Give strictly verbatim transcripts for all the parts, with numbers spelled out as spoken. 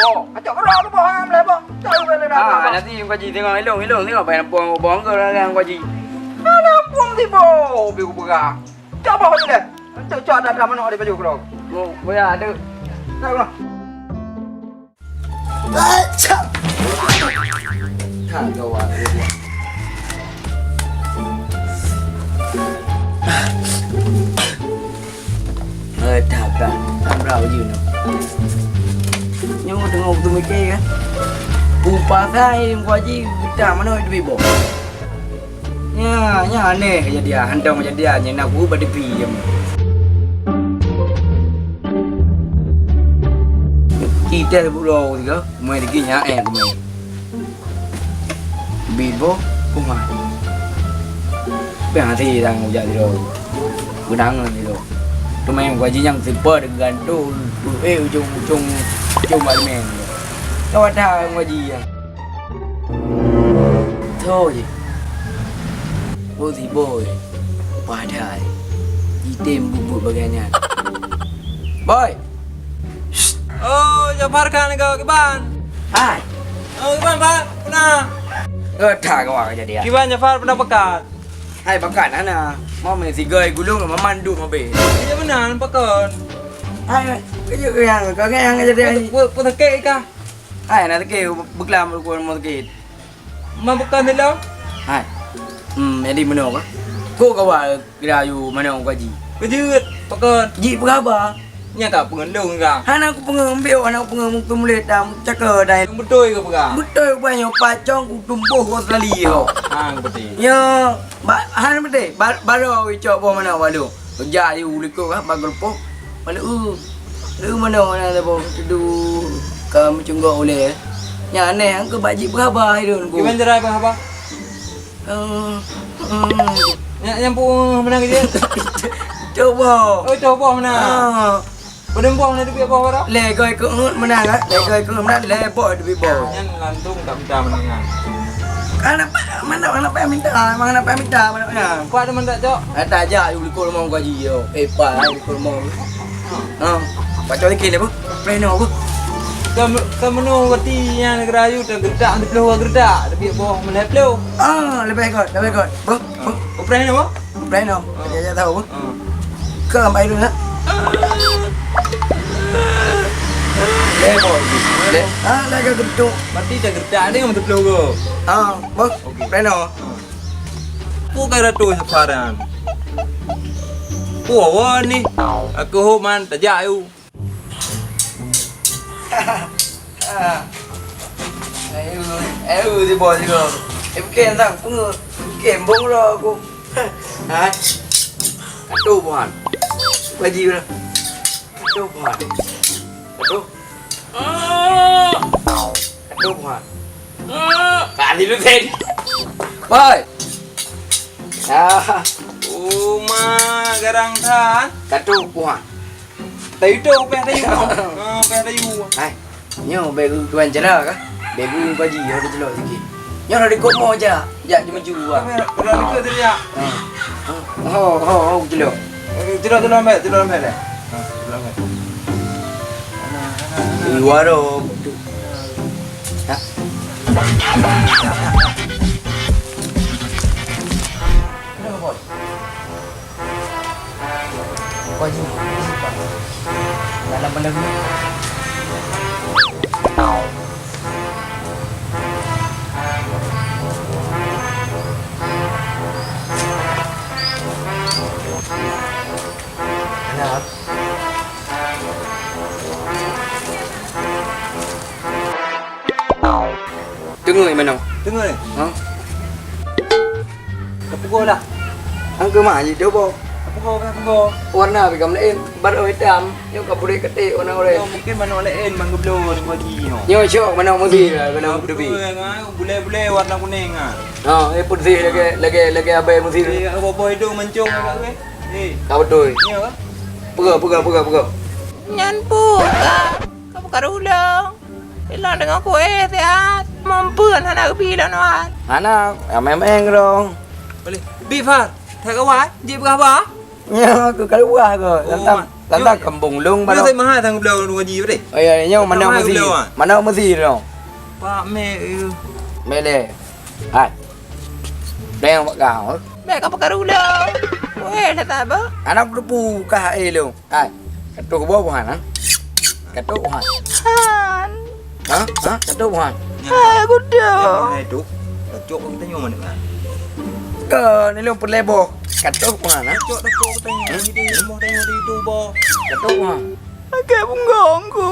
Oh, acok keudroe tu boh, ha, boleh boh. Cok boleh dah. Ah, nanti Ungkaji tengok ilong, ilong tengok pakai nampung boh ke orang Ungkaji. Ada nampung tiba, bi kupeugah. Cok boh tu deh. Cok, cok ada, ada manok di baju keudroe. Oh, boya ada. Cok lah. Acok. That gawat. Eh, that, that. That berapa je ni? Nyoe teungoh kuteumikir kan. Upah sai Ungkaji, kita mana itu ibu? Nya, nya aneh kejadian, hantom kejadian nyan na buet bak tepi jeuem. Kita buet lom tiga, kumai lagi nyan eh kumai. Bibo, kumai. Pih hati dang ujak tiga. Beunang tiga. Kumai gaji nyang simple geugantung, eh ujong-ujong, ujong bak leumeng. Kau ada gaji ya. Tho jih. Boh Zibo jih. Padahai jitem buet-buet bagai nyan. Boy. Oh, Jafar kan kau kiban? Hai. Oh, kiban, Pak? Pernah? Kata kau aja dia. Kiban Jafar pernah pekat? Hai, pekat hana. Mau main tiga gulung, maman duk mobil. Iya benar, pekat. Hai, kejut yang, kau yang jadi. Pun sakit kah? Hai, nak sakit, beklam, beklam mau sakit. Ma bukan ni lom? Hai. Hmm, jadi meunoe kah? Kok kawa geurayu meunoe gaji? Kejut, pakon? Ji peugah haba. Nya ka peungeulong ka. Hana ku peungeumbiek, hana ku peungeumbiek mulet dan cakap dai. Beutôi ke peugah? Beutôi peugah nyoe pacong ku tumboh kau sekali ho. Ha, beutôi. Nya, ba-, hana beutôi. Ba-, baru awak cok boh mana walu. Kerja ayu likot kah, bak geureupoh. Mana, uh, lu mana, mana ada boh tedu ka meucunggok uleh. Nya aneh, angka bak jih peugah haba hai lôn ku. Kiban cara peugah haba? Eh, hmm. Nyak nyampu mana kerja? Coba. Oh, coba mana? Ah. Pada boh mana duit boh orang? Lego ikut ngut mana kan? Lego ikut mana? Lebo duit boh. Nyan lantung tak minta menengah. Anak pak, mana, anak pak minta, emang anak pak minta, mana, mana? Pak ada mandak, Cok? Ada aja, ayu likot rumah gaji yo. Eh, pak, ayu likot rumah. Ha, pacok lagi ni apa? Pleno apa? Kamu, kamu nung roti yang negara ayu tak gertak, di peluh gertak, tapi boh mana peluh? Ah, lebih kot, lebih kot. Boh, boh. Pleno apa? Pleno. Ah. Dia tak tahu apa? Ah. Ke ampai dulu nak. Lebih kot. Le-, ah, lagi gertuk. Berarti tak gertak ni untuk peluh go. Ah, boh. Okey. Pleno. Ah. Pu ka ratu safaran. Pu awan ni. Aku homan tajak ayu. Ayu, ayu di bawah juga. Eh, bukan sang pungut. Bukan bong lo aku. Ha? Katu buhan. Baji lah. Katu buhan. Katu. Aduh, Wan. Ah, tadi lu, Ten. Boy. Ah. Uma garang tan. Katu, Wan. Tayu tu, upah tayu. Ah, upah tayu. Hai. Nyo, bagi tuan cara kah? Bagi gaji, ada celok sikit. Nyo, ada komo aja. Jak jimeuju, ah. Kalau, kalau itu tadi, ya. Ah. Oh, oh, oh, celok. Eh, celok, celok, ambil, celok, ambil deh. Ha, celok, ambil. Iwa dong. Ha? Kenapa, Boy? Boy, sini. Dalam, dalam ni. Teungeut meunoe. Teungeut? Ha? Tapugoe lah. Angkeumah jih coba. Tapugoe, tapugoe. Warna pih ka meulaén, baroe itam, nyoe ka puléh ketek warna oranye. Nyoe mungkin manok laén ban geubloe deungon jih nyoe. Nyoe syok manok Mesir lah, kalau beuteubi. Betul, kan? Bulée-bulée warna kunéng, ah. Ha, eh, putih lagée, lagée, lagée abée Mesir. Eh, boh-boh idong mancong agak weh. Eh. Ka beutôi. Iya, kan? Peugah, peugah, peugah, peugah. Nyan peue ka, ka buka rulong. Ilong deungon kueh siat. Mumpeuen hana geubi lôn wan. Hana, ramé-ramé keudong. Boleh. Bi Far, that kawan, jeuet peugah haba? Nyoe, aku ka luwah keuh. Oh, tantang. Tanda kembung lông baru. Saya mahal sang beliau Haji tadi. Oh ya, nyoe mana mesti? Mana mesti no? Pak Mek. Mele. Hai. Deng bak kau. Mek ka peugah dulu. Weh, dah tak apa. Anak depu kah eh lông. Hai. Katoh boh buhan, ha? Katoh buhan. Han. Ha? Ha? Katoh buhan. Hai, kuda. Hai tu. Cok kita nyoe mana? Ke ni lông perleboh. Katoh buhan, ha? Cok, cok kita nyoe. Di rumah tanya di YouTube. Katoh buhan. Agak punggong ku.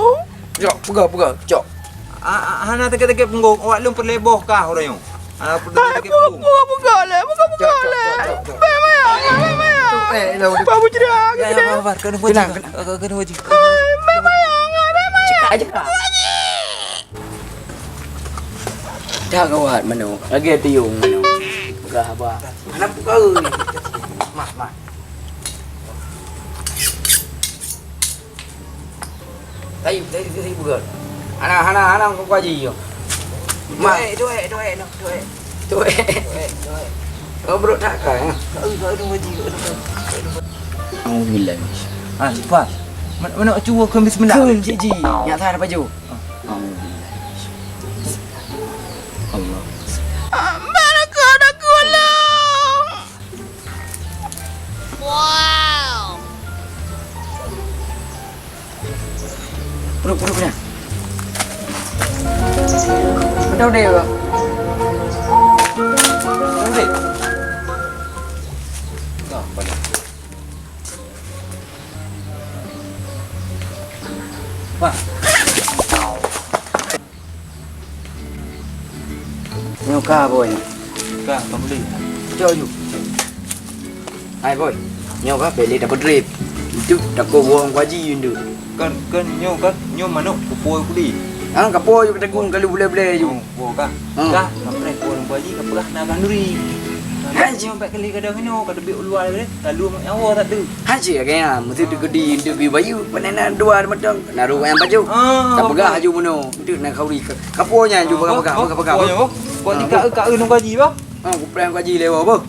Cok, peugah, peugah. Cok. Ah, ah, hana teuka-teuka punggong. Awak lôn perleboh kah orang nyoe? Ah, perleboh teuka punggong. Buka, buka le, buka, buka le. Bai mayang, bai mayang. Eh, lo. Babu jerak. Ya, ya, sabar, kena wajib. Tenang, tenang. Kena wajib. Bai mayang, bai mayang. Cekak aja, Kak. Dah gawat mano. Lagi tiung mano. Peugah haba. Hana peugah ni. Mah, mah. Tayu, tayu, tayu, tayu bukan. Hana, hana, hana kau kaji yo. Mak. Duit, duit, duit, no, duit. Duit. Duit, duit. Kau brok tak kau, ya? Kau, kau dong kaji, kau dong kaji. Alhamdulillah. Ah, cepat. Mana, mana cuba kau bismillah. Kau cik ji. Nyak tak ada baju. Ah. Alhamdulillah. Allah. Mana kau ada kulang? Wow. Puduk, puduk, puduk. Betul deh, Bang. Betul deh. Nah, banyak. Wah. Nyoe ka, boy. Ka, ka boleh. Cok ju. Hai, boy. Nyoe ka, beli dapat drip. Itu takut buang kaji itu. Kan, kan, nyoe kan, nyoe manok kupoh kudi. Ah, kupoh ju, kita gung kalau boleh-boleh ju. Oh, oh, ka. Hmm. Ka, sampai kupoh kaji, ka peugah na kanduri. Hai. Nyoe empat kali kadang nyoe, ka tebik uluai deh. Lalu mak nyawa tak tu. Hai, cik, agaknya, mesti tu kudi, tu bi bayu, panena dua macam, naruh yang baju. Ah, tak peugah aju meno. Deuh na khauri ka, kapo nyan ju peugah-peugah, peugah-peugah. Kapo nyan, boh. Buat tika e ka e nung gaji, boh. Ha, ku prang gaji lewa, boh.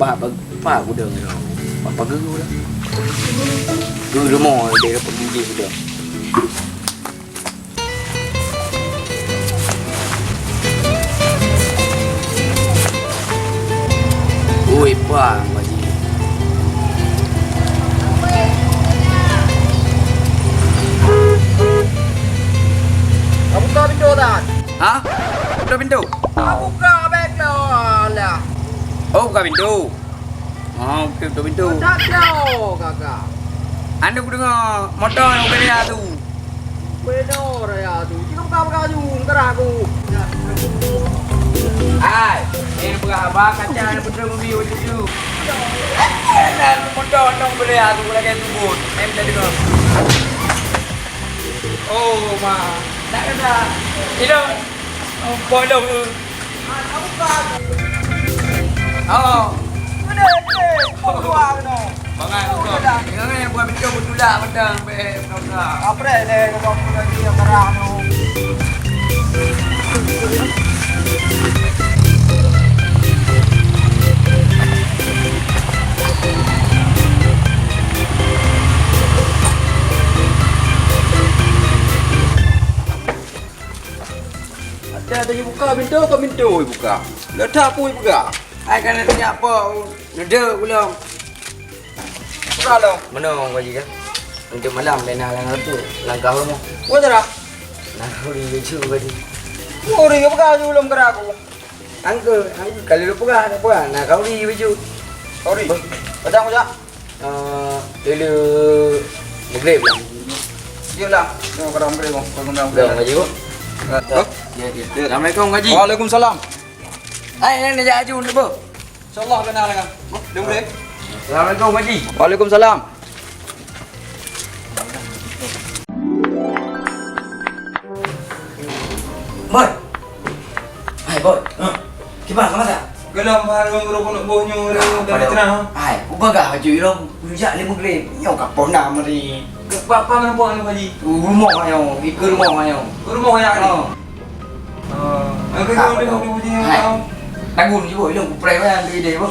Pak, pak, pak, udah, udah. Pak, pak, udah. Ke rumah, dia dapat gaji sudah. Ui, pang, Pak Haji. Ka buka pintu, Tan. Ha? Buka pintu? Ka buka, bèk lôn lah. Oh, buka pintu. Oh, buka pintu. Buka pintu, kakak. Anu, kudeungo moto nyang beda tu. Beda raya tu. Cuma buka-buka baju, gerah aku. Hai, ni buka haba kaca, ni betul mobil cucu. Dan moto nong beda tu lagi tubun. Em, tadi kau. Oh, ma. Tak ada. Tidak. Oh, bodoh tu. Oh. Bangai, bangai. Jangan yang buat video betul lah, betul. Apa deh, deh, kau lagi yang merah tu. Ada, ada yang buka pintu, kau pintu yang buka. Letak pun yang buka. Hai, kan ada apa? Nede pulang. Buka lo. Mana orang gaji kan? Untuk malam, dan langkah tu, langkah rumah. Buat dah. Nah, udah lucu tadi. Orang yang buka dulu belum gerak aku. Angka, angka kalau lu pegang, tak pegang. Nah, kau ni baju. Sorry. Padang kau jak. Eh, dulu maghrib lah. Dia lah. Tengok kadang maghrib, kau guna maghrib. Dah, maju. Hah? Ya, ya. Ya. Assalamualaikum, Haji. Waalaikumsalam. Hai, ni nak jak aju dulu. InsyaAllah kena lah. Dia boleh. Assalamualaikum, Haji. Waalaikumsalam. Boy. Hai, Boy. Ha. Kiban, ka masa? Gelom, baru urus aneuk boh nyoe, urus pada cerah. Hai, ubah gah baju irong, rujak lima grade. Nyoe ka pona mari. Apa, apa mana buat ni, Pak Haji? Rumah nyoe, ikut rumah nyoe. Rumah ya ni? Ha. Ah, aku tahu dia, dia punya. Hai. Tanggung je, Boy. Ilong kupreh kan, dia, dia, Boy.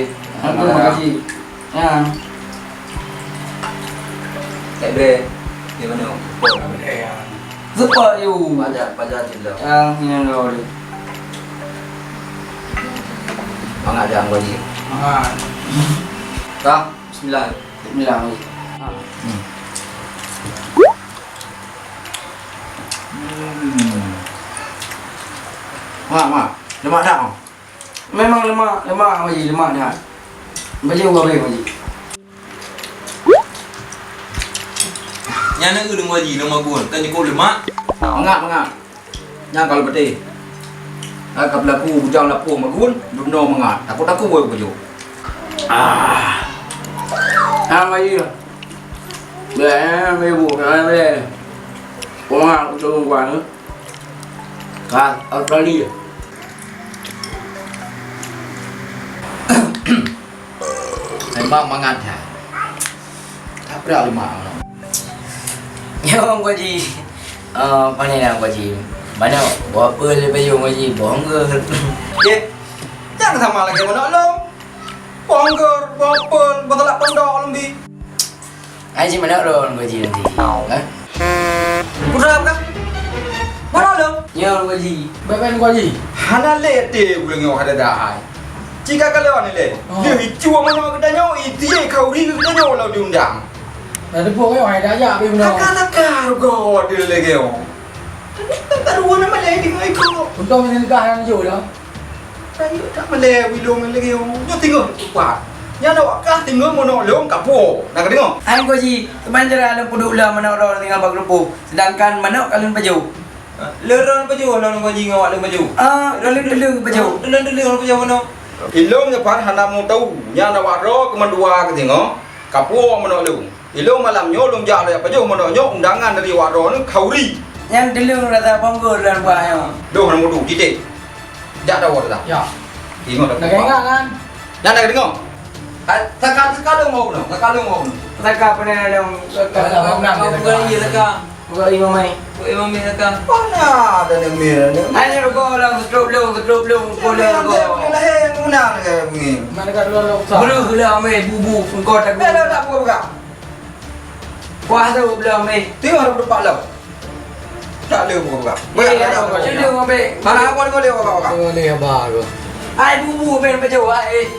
Makasih. Ampun, makasih. Ya. Tak ada. Di mana? Sepak, yo. Paja, paja cendol. Yang, yang kau ni. Mangat dah, Bang Haji. Mangat. Kang, bismillah. Bismillah, Bang Haji. Ha. Hmm. Hmm. Mak, mak. Lemak tak, Bang? Memang lemak, lemak, Bang Haji, lemak dah. Baju habis, Bang Haji. Nyan na ureueng Haji Long Magun, ka jikuk lemak. Mangat, mangat. Nyan kalau beuteh. Ka, ka beulaku bujang lapoh Magun, dunoe mangat. Takot-takot woi baju. Ah. Ah, Bang Haji. Bèk, eh, ibu, eh, bèk. Oma, aku turun kuat, eh. Ka Australia. Memang mangat, ha. Tak pernah lemah, no. Nyoe, Wan Haji. Eh, pane na, Wan Haji? Manok, boh apel, Wan Haji, boh anggur. Dek, jangan sama lagi manok lom. Boh anggur, boh apel, boh salak pondok lom bi. Ai cit manok lom, Wan Haji, nanti. Ha? Putra apa? Manok lom. Nyoe, Wan Haji. Baik-baik, Wan Haji. Hana lé até ureueng nyoe hada dahai. Cika kalon ilèe. Oh. Lheueh icue manok geutanyoe, itiek khauri geutanyoe lam diundang. Dah teupeue nyoe hai dah jak pi bunoe. Laka-laka rugoe deuh lagèe nyoe. Tapi tak tahu nama lagi mai ko. Untung ni nikah yang jauh dah. Rayeuk tak malèe wilong lagèe nyoe. Nyoe tinggal tupat. Nyan awak kah tinggal manok lôn kapuo. Nak dengar? Hai Wan Haji, sebenarnya dalam puduk lah manok lôn tinggal bak kerupu. Sedangkan manok kalon pajoh. Lôn lôn pajoh, lôn Wan Haji ngon awak lôn pajoh. Ah, lôn tuleueng pajoh. Lôn tuleueng pajoh manok. Ilôn nyoe pan hana mutau. Nyan awak droe keumeudua keusingoh, kapuo manok lôn. Ilôn malam nyoe lôn jak lôn jak pajoh manok nyoe undangan dari awak droe nyoe khauri. Nyan tuleueng rasa ponggol dan buah nyoe. Doh hana mudu, titik. Jak dawa dah. Ya. Ingat dah. Nak ingat kan? Nyan dah dengar. Ah, saka, saka lôn mau bunoe, saka lôn mau bunoe. Saka pernah lôn, saka. Saka, saka. Bukan iya saka. Bukan iya, Mamai. Bukan iya, Mamai, saka. Mana ada ni, Mir, ni? Hanya rugoe lôn, seutrup lôn, seutrup lôn, seutrup lôn, rugoe. Lahé, mana ada bunyi? Mana kat luar lôn besar? Bulu gula, Mamai, bubu, engkau tak. Dah, dah, tak buka-buka. Kuah tu belum, Mamai. Tengok ada berdepak lôn. Tak ada buka-buka. Boleh, tak ada buka-buka. Cedung, Mamai. Mana apa ni boleh buka-buka? Boleh, abah aku. Ai, bubu, Mamai, baca, ai.